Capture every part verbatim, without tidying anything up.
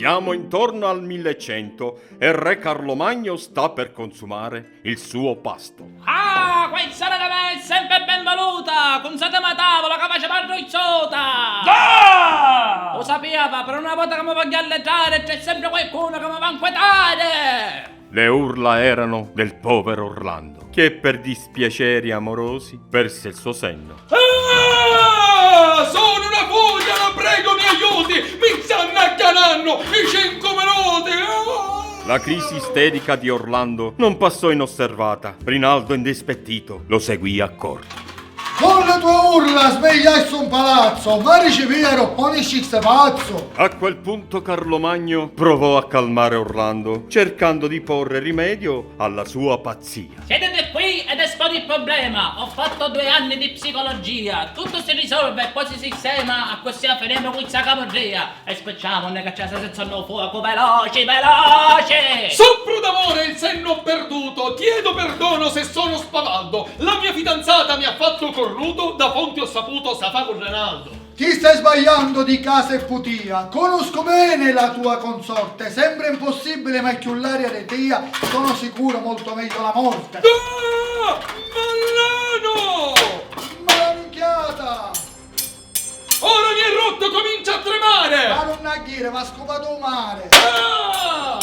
Siamo intorno al millecento e re Carlo Magno sta per consumare il suo pasto. Ah, questa è sempre ben voluta! Cunzatemi a tavola che facciamo a ruzzota! Ah! Lo sapeva, per una volta che mi voglio alleggiare c'è sempre qualcuno che mi va a inquietare! Le urla erano del povero Orlando, che per dispiaceri amorosi perse il suo senno. Ah! Sono una furia, la prego mi aiuti! Mi stanno accanando i cinque minuti! Ah! La crisi isterica di Orlando non passò inosservata. Rinaldo, indispettito, lo seguì accorto. Con le tue urla svegliaste un palazzo, ma ricevieru, o nisciste pazzo? A quel punto Carlo Magno provò a calmare Orlando, cercando di porre rimedio alla sua pazzia. Sediti qui ed esponiti il problema. Ho fatto due anni di psicologia. Tutto si risolve e poi si sistema, accussì finemu questa camurria. E spicciamu, non è che c'è senza il sonno fuoco, veloci, veloci! Soffro d'amore, il senno ho perduto, chiedo perdono se sono spavaldo. La mia fidanzata mi ha fatto cornuto, da fonti ho saputo, sa fa con Renaldo. Ti stai sbagliando di casa e putia. Conosco bene la tua consorte, sembra impossibile ma è chiù l'aria di tia. Sono sicuro molto meglio la morte. Ah! Marrano! Ma la minchiata! Ora mi è rotto, comincia a tremare! Ma non agghire, ma scupato mare! Ah!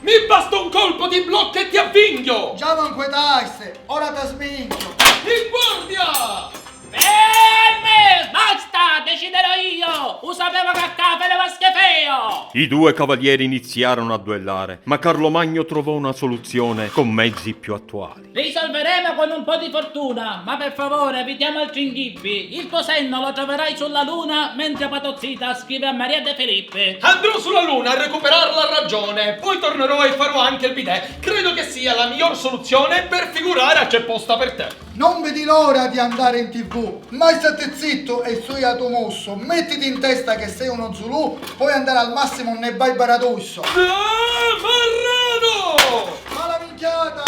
Mi basta un colpo, ti blocco e ti avvinghio! Già non inquietaste, ora ti sminchio! In guardia! Fermi! Basta! Deciderò io! Lo sapevo che a cafele va schifeo! I due cavalieri iniziarono a duellare, ma Carlo Magno trovò una soluzione con mezzi più attuali. Risolveremo con un po' di fortuna, ma per favore evitiamo altri inghippi. Il tuo senno lo troverai sulla luna mentre Patozita scrive a Maria De Filippi. Andrò sulla luna a recuperare la ragione, poi tornerò e farò anche il bidet. Credo che sia la miglior soluzione per figurare a c'è posta per te. Non vedi l'ora di andare in T V, ma state zitto e studia tu musso. Mettiti in testa che sei uno zulù, puoi andare al massimo nel Barbaradusso. Ah, marrano! Ma la minchiata!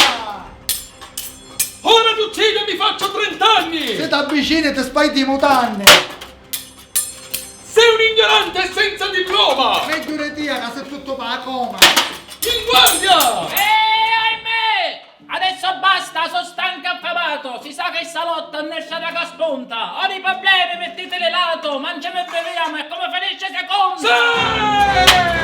Ora ti uccido e mi faccio trenta anni! Se t'avvicini ti spari di mutande! Sei un ignorante e senza diploma! Megghiu di tia ca si tuttu pa coma! In guardia! Eh, ahimè! Adesso basta, sono stanco e affamato! Si sa che sta lotta non è stata che spunta! Ora i problemi mettiteli lato, mangiamo e beviamo e come finisce secondo! Sì!